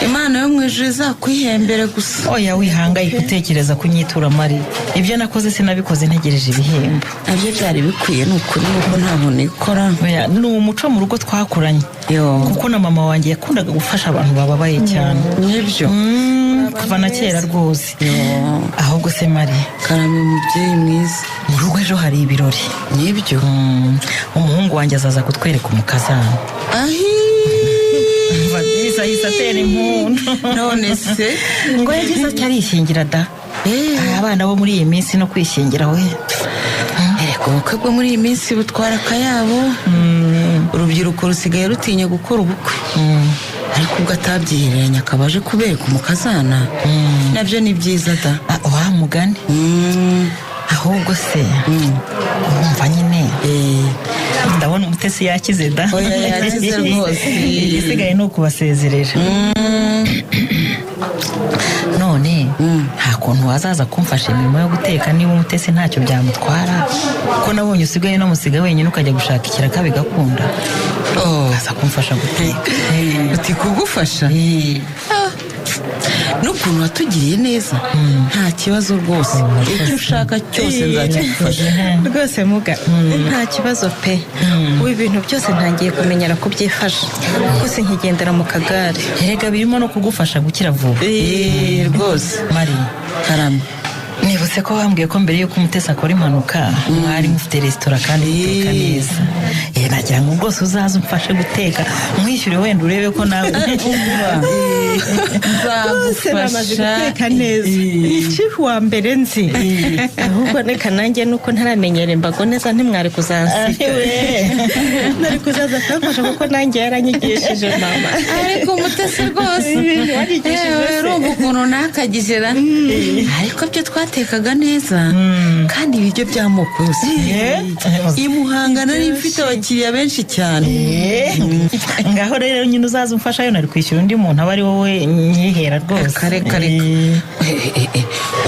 Imana yo mu ijuru izakwihembere gusa. Oya, wihangayika utekereza kunyitura mari, ibyo nakoze sinabikoze ntegereje ibihembo. Nabyo byari bikwiye, ni ukuri, nuko nta muntu ikora. Oya, ni umuco mu rugo twakuranye, kuko na mama wanjye yakundaga gufasha abantu bababaye cyane. Nibyo. Kuva na kera rwose. Ahubwo se mari? Karame mubyeyi mwiza. Mu rugo ejo hari ibirori. Nibyo. Umuhungu wanjye azaza kutwereka umukazana. Ahi. Ahise atera impundu. None se? Ngo yagize atya arishingira da. Abana bo muri iyi minsi no kwishingira we. Erega ubukwe bwo muri iyi minsi butwara akayabo. Urubyiruko rusigaye rutinya gukora ubukwe, ariko ubwo atabyihereranye akaba aje kubereka umukazana, nabyo ni byiza da. Wa mugani. Ahubwo se urumva nyine, ndabona Umutesi yakize da. Oya, yakize rwose. Igisigaye ni ukubasezerera. None nta kuntu wazaza kumfasha imirimo yo guteka niba Umutesi ntacyo byamutwara, ko nabonye usigaye unamusiga wenyine ukajya gushaka ikiraka bigakunda, ukaza kumfasha guteka? Uti kugufasha? N'ukuntu watugiriye neza, nta kibazo rwose, icyo ushaka cyose nzakigufasha. Rwose muga, nta kibazo pe. Ubu ibintu byose ntangiye kumenyera kubyifasha, rwose nkigendera mu kagare. Erega birimo no kugufasha gukira vuba. Rwose. Mari. Karame. Nibutse ko bambwiye ko mbere y'uko Umutesi akora impanuka mwari mufite resitora kandi muteka neza. Nagira ngo rwose uzaze umfashe guteka, mwishyure, wenda urebe ko nawe. Rwose bamaze guteka neza, ni chief wa mbere nzi. Ahubwo reka nanjye nuko ntaramenyera imbago neza, ntimwari kuzansiga, nari kuzaza kumfasha kuko nanjye yaranyigishije mama. Ariko Umutesi rwose, Warigishije se. Urumva ukuntu nakagizera, ariko byo twatekaga neza kandi ibiryo by'amoko yose. I Muhanga nari mfite abakiriya benshi cyane. Ngaho rero nyine uzaza umfasha, yo nari kwishyura undi muntu, aba ari wowe nyihera rwose. Kare kare,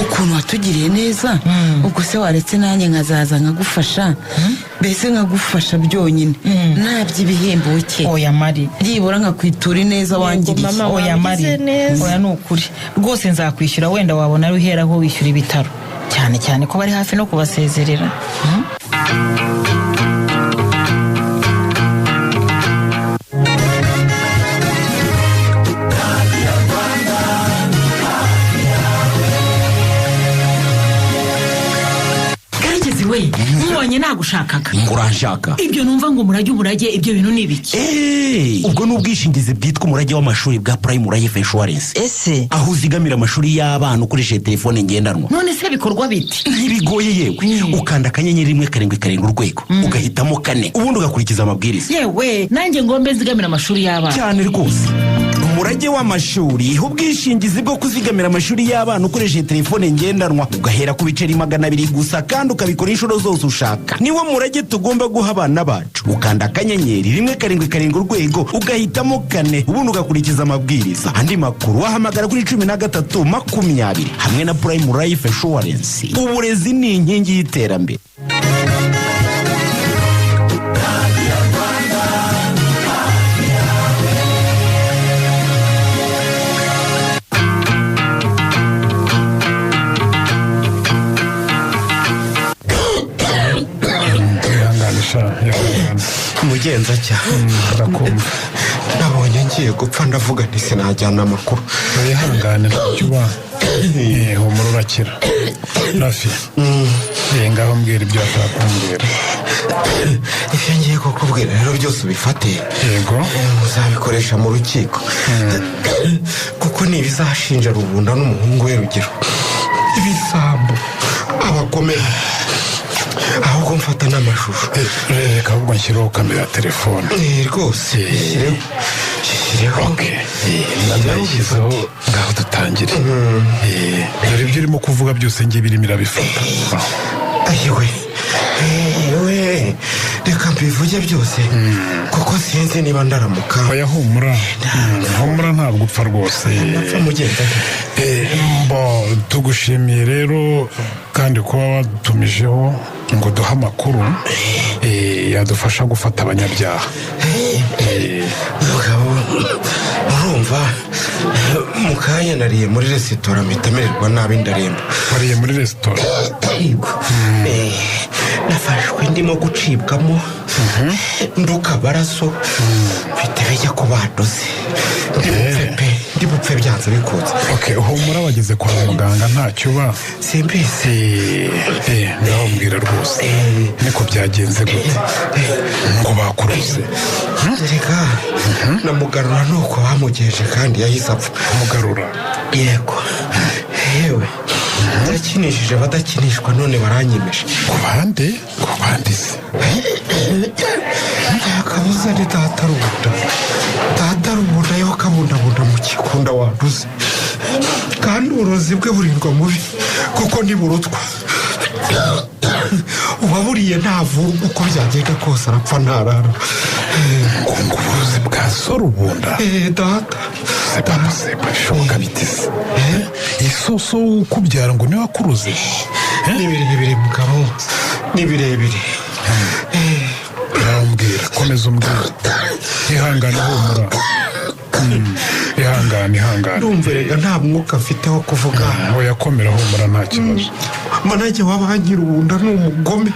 ukuntu watugiriye neza, ubwo se waretse nanjye nkazaza nkagufasha, mbese nkagufasha byonyine, ntabyo ibihembo ke. Oya Mari. Byibura nkakwitura ineza wangiriye. Oya Mari, oya, ni ukuri rwose nzakwishyura, wenda wabona ari uheraho wishyura ibitaro, cyane cyane ko bari hafi no kubasezerera. Karekezi we, mubonye nagushakaga. Ngo uranshaka? Ibyo numva ngo umurage, umurage, ibyo bintu ni ibiki? Ubwo ni ubwishingizi bwitwa umurage w'amashuri bwa Prime Life Insurance. Ese? Aho uzigamira amashuri y'abana ukoresheje telefone ngendanwa. None se bikorwa bite? Ntibigoye yewe, ukanda *177# ugahitamo 4, ubundi ugakurikiza amabwiriza. Yewe, nanjye ngombe nzigamira amashuri y'abana. Cyane rwose, umurage w'amashuri, ubwishingizi bwo kuzigamira amashuri y'abana ukoresheje telefone ngendanwa, ugahera ku biceri 200 gusa, kandi ukabikora inshuro zose ushaka. Niwo murage tugomba guha abana bacu. Ukanda *177# ugahitamo 4, ubundi ugakurikiza amabwiriza. Andi makuru wahamagara kuri 1320. Hamwe na Prime Life Insurance, uburezi ni inkingi y'iterambere. Mugenzacyaha, ndakumva. Nabonye ngiye gupfa, ndavuga nti sinajyana amakuru. Wihangane, ntacyo uba, humura urakira. Rafi, ngaho mbwira ibyo washaka kumbwira. Ibyo ngiye kukubwira rero byose ubifate. Yego. Uzabikoresha mu rukiko, kuko ni ibizashinja Rubunda n'umuhungu we Rugero, ibisambo, abagome. Ahubwo mfata n'amashusho. Reka ahubwo nshyireho kamera ya telefone. Rwose shyireho. Ndayishyizeho, ngaho dutangire. Dore ibyo urimo kuvuga byose ngiye birimo irabifata. Ayiwe yewe, reka mbivuge byose kuko sinzi niba ndaramuka. Oya humura, humura, ntabwo upfa rwose. Ndapfa mugenda. Mbo tugushimiye rero kandi kuba watumijeho ngo duhe amakuru yadufasha gufata abanyabyaha. Mugabo, urumva mu kanya nariye muri resitora mpita mererwa nabi, ndaremba. Wariye muri resitora? Yego. Nafashwe ndimo gucibwamo, nduka amaraso, mfite bijya ku bandoze, ndi bupfe pe, ndi bupfe byanze bikunze. Okay, humura, wageze kwa muganga ntacyo uba. Simbizi. Ngaho mbwira rwose, niko byagenze gute ngo bakuruze? Reka namugarura nuko bamugejeje kandi yahise apfa. Mugarura? Yego. Yewe, ndakinishije abadakinishwa none baranyemeje. Ku bande? Ku bande se? Nta kabuza ni data Rubunda. Data Rubunda yo kabundabunda mu kikunda wanduze, kandi uburozi bwe burindwa mubi kuko ntiburutwa. Uwaburiye ntavurwa, uko byagenda kose arapfa ntarara. Ngo uburozi bwa so Rubunda? Data. Sepa sepa, bishoboka biteze isoso ukubyara ngo niwe wakuruze? Ni birebire mugabo, ni birebire. Urambwira, komeza umbwira, ihangane, humura. Ihangane, ihangane. Ndumva rega nta mwuka mfite wo kuvuga. Oya, komera, humura, nta kibazo. Manager wa banki Rubunda ni umugome,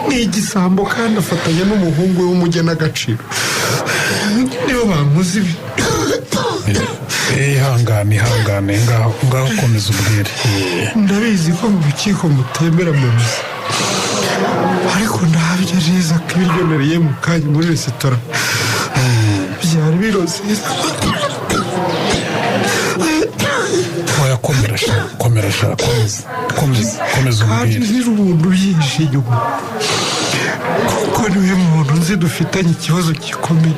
ni igisambo, kandi afatanya n'umuhungu we w'umugenagaciro, nibo bankoze ibi. Ihangane, ihangane, ngaho ngaho, komeza ubwire. Ndabizi ko mu rukiko mutemera amarozi, ariko ndahabya neza ko ibiryo nariye mu kanya muri resitora byari biroze. Oya, komera sha, komera sha, komeza, komeza, komeza. Kandi Umbwire. ni Rubuntu ubyihishe inyuma, kuko niwe muntu nzi dufitanye ikibazo gikomeye.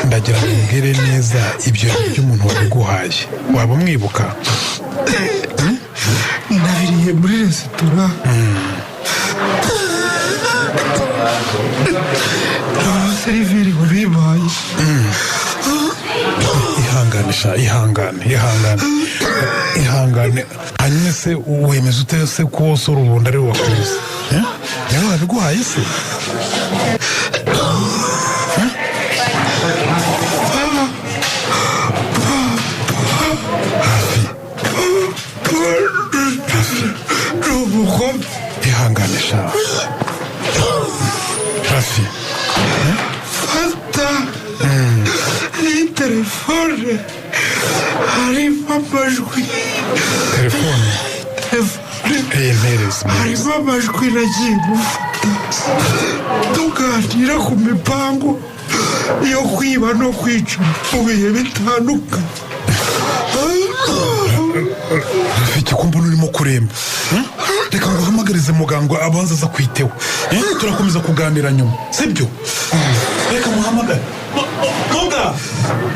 Ndagira ngo umbwire neza ibyo by'umuntu wabiguhaye, waba umwibuka? Nabiriye muri resitora, umuseriveri wabibaye. Ihangane sha, ihangane, ihangane, ihangane. Hanyuma se wemeza ute se ko wose Urubunda ari we wakuze? Eh? Niwe wabiguhaye se? Ni umugome. Ihangane sha Rafi. Fata iyi telefone, harimo amajwi. Telefone? Telefone. Eh, mpereza. Harimo amajwi nagiye gufata tuganira ku mipango yo kwiba no kwica mu bihe bitandukanye. Rafiki, ko mbona urimo kuremba? Reka nguhamagarize muganga abanza aza kwiteho. Eh, turakomeza kuganira nyuma, sibyo? Reka muhamagare. Muga,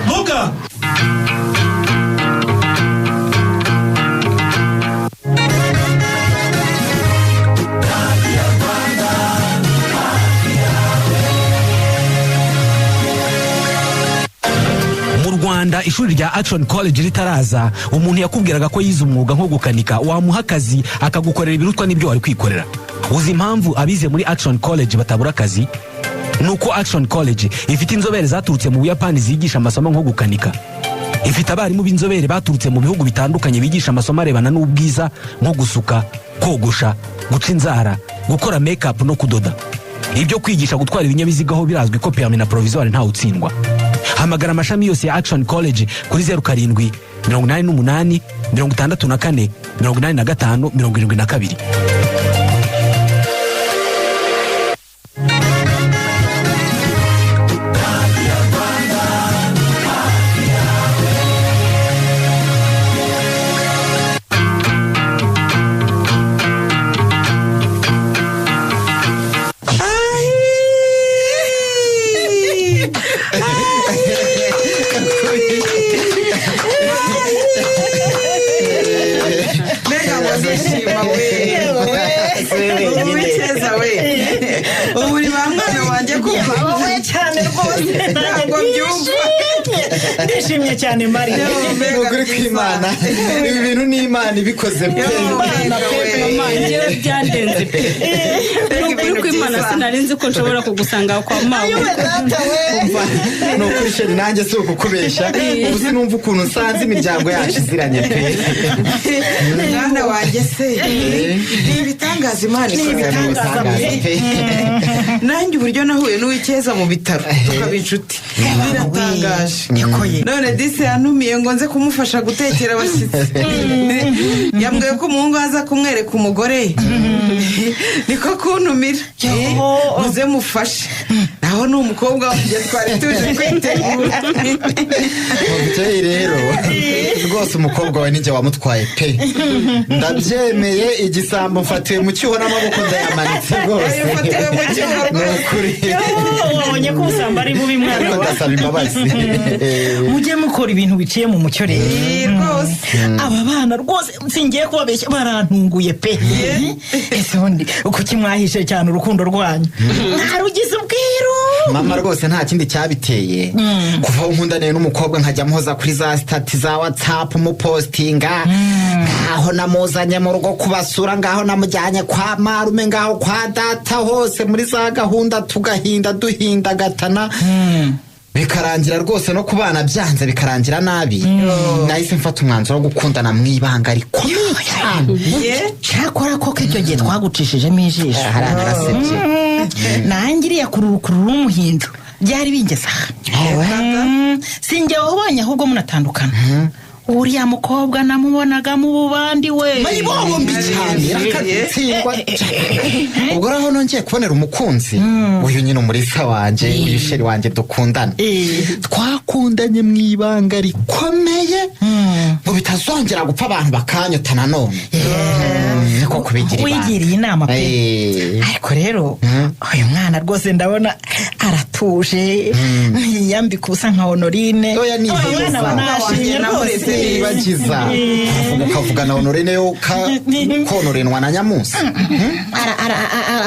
muga. Mu Rwanda, ishuri rya Action College ritaraza, umuntu yakubwiraga ko yize umwuga nko gukanika, wamuha akazi akagukorera ibirutwa n'ibyo wari kwikorera. Uzi impamvu abize muri Action College batabura akazi? Ni uko Action College ifite inzobere zaturutse mu Buyapani zigisha amasomo nko gukanika, ifite abarimu b'inzobere baturutse mu bihugu bitandukanye bigisha amasomo arebana n'ubwiza nko gusuka, kogosha, guca inzara, gukora make-up no kudoda. Ibyo kwigisha gutwara ibinyabiziga ho birazwi ko permis na provisoire ntawe utsindwa. Hamagara amashami yose ya Action College kuri 0788 64 85 72. Mbega ngo ndishima we! Uwikeza we, ubu uri ba mwana wanjye kuko. Wowe cyane rwose. Ntabwo mbyumva. Ndishimye cyane, Mariya. Ni ukuri kw'Imana, ibi bintu ni Imana ibikoze pe. Imana pe, mama, njyewe byandenze pe. Ni ukuri kw'Imana, sinari nzi ko nshobora kugusanga kwa mawe. Ni ukuri chéri, nanjye si ukukubeshya, ubu sinumva ukuntu nsanze imiryango yacu iziranye pe. Mwana wanjye se, ni ibitangaza Imana Ni ikoze. ibitangaza pe. Nanjye uburyo nahuye n'Uwikeza mu bitaro tukaba inshuti biratangaje. None disi yantumiye ngo nze kumufasha gutekera abashyitsi. Yambwiye ko umuhungu aza kumwereka umugore, niko kuntumira muze mufashe. Naho ni umukobwa wanjye twari tuje kwitegura. Mubyeyi rero, rwose umukobwa wawe ninjye wamutwaye pe, ndabyemeye. Igisambo mfatiwe mu cyuho n'amaboko ndayamanitse rwose. Ufatiwe mu cyuho. Ni ukuri. Wabonye ko ubusambo ari bubi, mwana Ariko wa. ndasaba imbabazi. Mujye mukora ibintu biciye mu mucyo rero. Rwose. Aba bana rwose singiye kubabeshya, barantunguye pe. Ese ubundi kuki mwahishe cyane urukundo rwanyu, mwarugize ubwiru? Mama, rwose nta kindi cyabiteye. Kuva aho nkundaniye n'umukobwa nkajya muhoza kuri za status za WhatsApp, mupostinga, ngaho namuzanye mu rugo kubasura, ngaho namujyanye kwa marume, ngaho kwa data, hose muri za gahunda, tugahinda duhindagatana. Bikarangira rwose no kubana byanze, bikarangira nabi. Nahise mfata umwanzuro wo gukundana mu ibanga rikomeye cyane. Cyakora koko icyo gihe twagucishijemo ijisho. Hariya narasebye. Nanjye iriya kururukururu w'umuhindo byari bingeze aha. Sinjye wabonye ahubwo munatandukana. Uriya mukobwa namubonaga mu bubandi we. Mayibobo mbi cyane, irakatsindwa. Ubwo rero nongeye kubonera umukunzi uyu nyine, umurisa wanjye, uyu chéri wanjye dukundana, twakundanye mu ibanga rikomeye ngo bitazongera gupfa abantu bakanyota nanone. Niko kubigira ibanga. Wigiriye inama pe. Ariko rero uyu mwana rwose ndabona aratuje, ntiyambika ubusa nka Honorine. Oya. Uyu mwana aba nashimye rwose. Nibagiza ukavuga na Honorine yo konorenwa na Nyamunsi.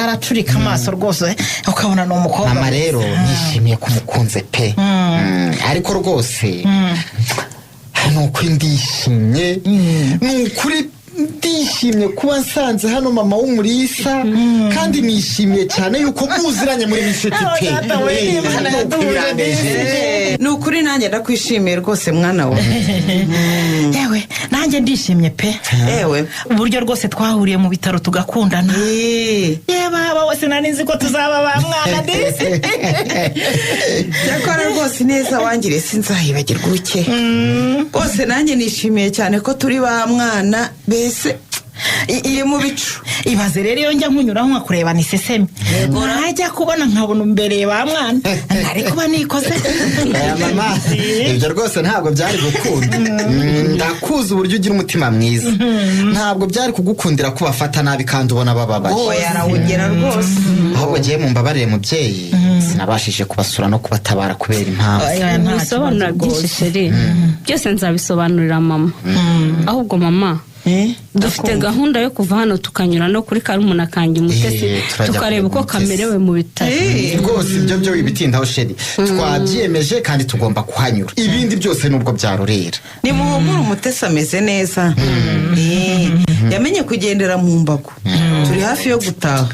Aracurika amaso rwose ukabona ni umukobwa. Mama, rero nishimiye ko umukunze pe. Ariko rwose ni ukuri ndishimye, ni ukuri ndishimye kuba nsanze hano mama w'umurisa, kandi nishimiye cyane yuko muziranye muri inshuti pe. Ni ukuri biranejeje. Ni ukuri nanjye ndakwishimiye rwose, mwana we. Yewe, nanjye ndishimye pe. Ewe. Uburyo rwose twahuriye mu bitaro tugakundana, yewe aba wese nari nzi ko tuzaba ba mwana disi. Cyakora rwose neza wangiriye sinzahibagirwa uke rwose. Nanjye nishimiye cyane ko turi ba mwana, mbese iri mu bicu. Ibaze rero iyo njya nkunyuraho nkakurebana isesemi, najya kubona nkabona umbereye ba mwana, ntari kuba nikoze. Aya mama, ibyo rwose ntabwo byari gukunda. Ndakuzi uburyo ugira umutima mwiza, ntabwo byari kugukundira ko bafata nabi kandi ubona bababaye. Oya, arawugera rwose. Ahubwo ngiye mumbabarire mubyeyi, sinabashije kubasura no kubatabara kubera impamvu. Ibisobanura byinshi chéri, byose nzabisobanurira mama. Ahubwo mama, dufite gahunda yo kuva hano tukanyura no kuri karumuna kanjye Umutesi, Turajya tukareba uko kureba Umutesi. kamerewe mu bitaro. Rwose ibyo byo wibitindaho chéri, twabyiyemeje kandi tugomba kuhanyura. Ibindi byose nubwo byarorera. Nimuhumure, Umutesi ameze neza. Yamenye kugendera mu mbago, turi hafi yo gutaha.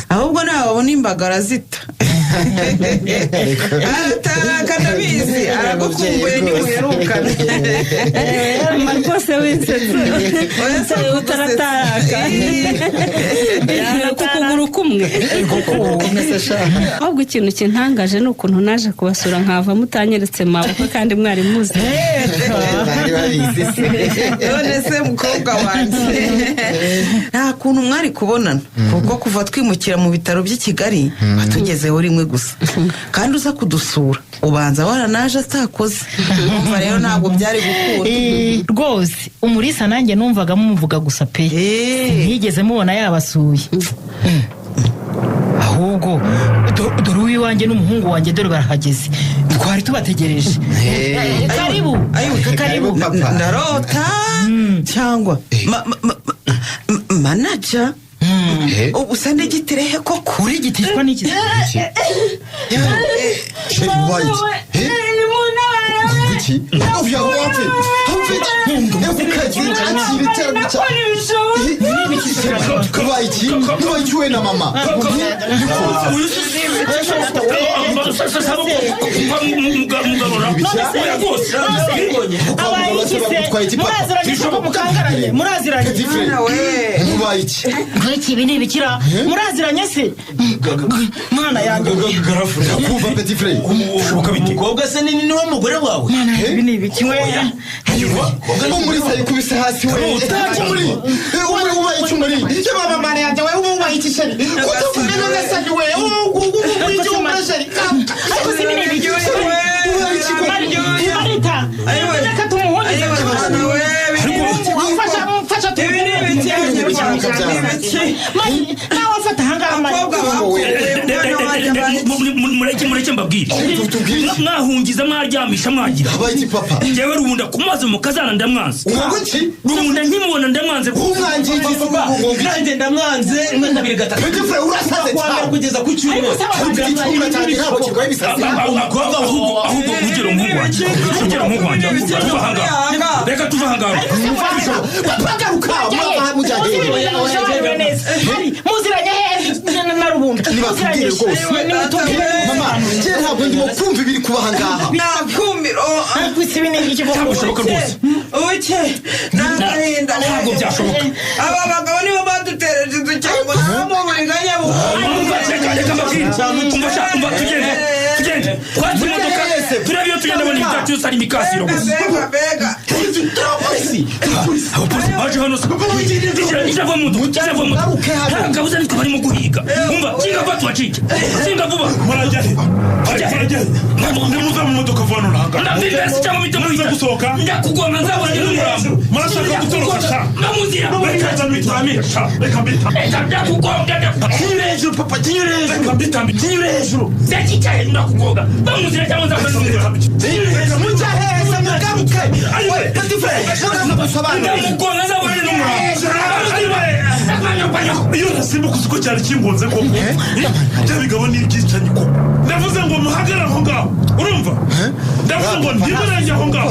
Ahubwo nawe wabona imbago arazita, arataka, ndabizi aragukumbuye ntimuherukana. Mama rwose winsetse, utarataraka ku kuguru kumwe. Ahubwo ikintu kintangaje ni ukuntu naje kubasura nkava mutanyeretse mabukwe kandi mwari muzi. Bari babizi se? None se mukobwa wanjye, nta kuntu mwari kubonana, kuko kuva twimukira mu bitaro by'i Kigali watugezeho rimwe gusa, kandi uza kudusura ubanza waranaje atakoze. Umva rero, ntabwo byari gukunda. Rwose Umurisa nanjye numvaga mumuvuga gusa pe, sinigeze mubona yabasuye. Ahubwo dore uw'iwanjye n'umuhungu wanjye, dore barahageze, twari tubategereje. Karibu, karibu. Ndarota cyangwa manager ubu usa n'igitirehe koko? Uri igitishwa n'iki? Chéri, ubaye iki? Kuki uvuye wapfe kubaye iki? Nubaye iki we na mama? Abaye iki se? Muraziranye koko? Mukangaranye, muraziranye? Mubaye iki? Nk'iki, ibi ni ibikira? Muraziranye se, mwana yanjye? Kumva petit frère. Umukobwa se ni niwe mugore wawe? Mwana, ibi ni ibiki we? Umurisa yikubise hasi we. Umuri umuri, ubaye iki umuri? Mama, mana yanjye we, ubaye iki chéri? Kutavuga none se we, ubu iki umuri chéri? Ariko si ibi ni ibiki? Marita, reka tumuhungize. Mfasha, mfasha. Nawe afata ahangaha. Mureke, mureke mbabwire. Mwahungiza, mwaryamisha, mwagira. Njyewe Rubunda kumaze mu kazana ndamwanze. Rubunda nkimubona ndamwanze. Nanjye ndamwanze rimwe, kabiri, gatatu. Petit frère, urasaze Kuwa mbere cyane. kugeza ku cyumweru. Ahubwo, ahubwo ugera umuhungu wanjye, ugera umuhungu wanjye, tuva ahangaha, reka tuva ahangaha. Papa, garuka, mama, mujya hehe? Muziranye hehe na Nyarubunga. Nibatubwire rwose. Mama, njye ntabwo ndimo kumva ibiri kuba aha ngaha. Nakumiro. Ariko isi ibi ni iki koko? Ntabwo bishoboka rwose. Uke n'agahinda. Ntabwo byashoboka. Aba bagabo nibo badutereje inzu cyangwa mu buriganya Umva, reka mbabwire. Umva sha, umva tugende. Tugende. Twatse imodoka. Turebe iyo tugenda bona ibyacu byose ari imikasiro gusa. Mbega. Abapolisi baje hano se. Injira vuba mu modoka. Injira vuba mu modoka. Nta kabuza nitwe barimo guhiga. Umva, kinga vuba tubacike. Kinga vuba. Murajya he? Murajya he? Nimuve mu modoka vuba nonaha ngaha. Ndabibese cyangwa mpite Muze muhita. gusohoka. Ndakugonga nzabona n'umurambo. Murashaka gutoroka sha. Ndamuzira. Reka mbitame sha. Reka mbitame. Reka ndakugonga ndakugonga. Kinyure hejuru papa, kinyure hejuru. Reka mbitame. Kinyure hejuru. Ndakicaye ndakugonga. Bamuzira cyangwa nzabona n'umurambo. Mujya heza mugaruke. We, Petit frère, mugaruke musobanure. Ndamugonga nzabona n'umurambo. Iyo ntasimbuka uzi ko cyari kingonze koko. Bya bigabo ni ibyicanyi koko. Ndavuze ngo muhagarare aho ngaho. Urumva? Ndavuze ngo ntimurenge aho ngaho.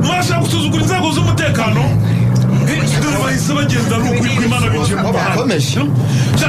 Murashaka gusuzugura inzego z'umutekano? Dore bahise bagenda ari ukuri kw'Imana binjiye mu muhanda. Bakomeje. Sha,